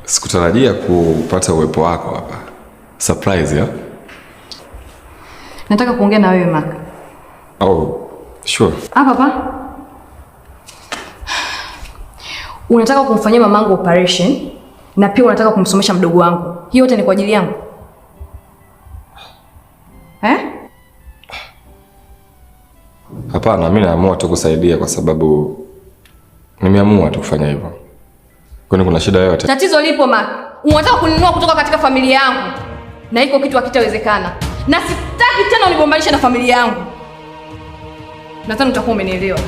Sikutarajia kupata uwepo wako hapa. Surprise ya? Nataka kuongea na wewe Mark. Oh, sure. Hapa hapa. Unataka kumfanyia mamangu operation na pia unataka kumsomesha mdogo wangu. Hiyo yote ni kwa ajili yangu. Eh? Hapana, mimi naamua tu kusaidia kwa sababu nimeamua tu kufanya hivyo. Kwani kuna shida yoyote? Tatizo lipo Mark. Unataka kuninunua kutoka katika familia yangu. Na iko kitu hakitawezekana. Na sitaki tena unigombanishe na familia yangu. Nadhani utakuwa umenielewa.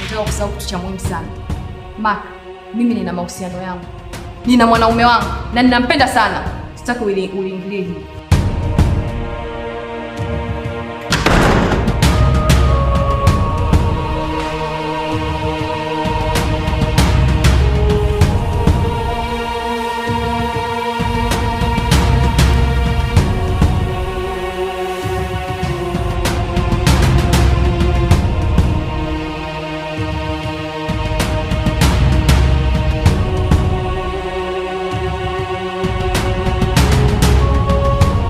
Nataka kusahau kitu cha muhimu sana. Mark, mimi nina mahusiano yangu. Nina mwanaume wangu na ninampenda sana. Sitaki uliingilie hili.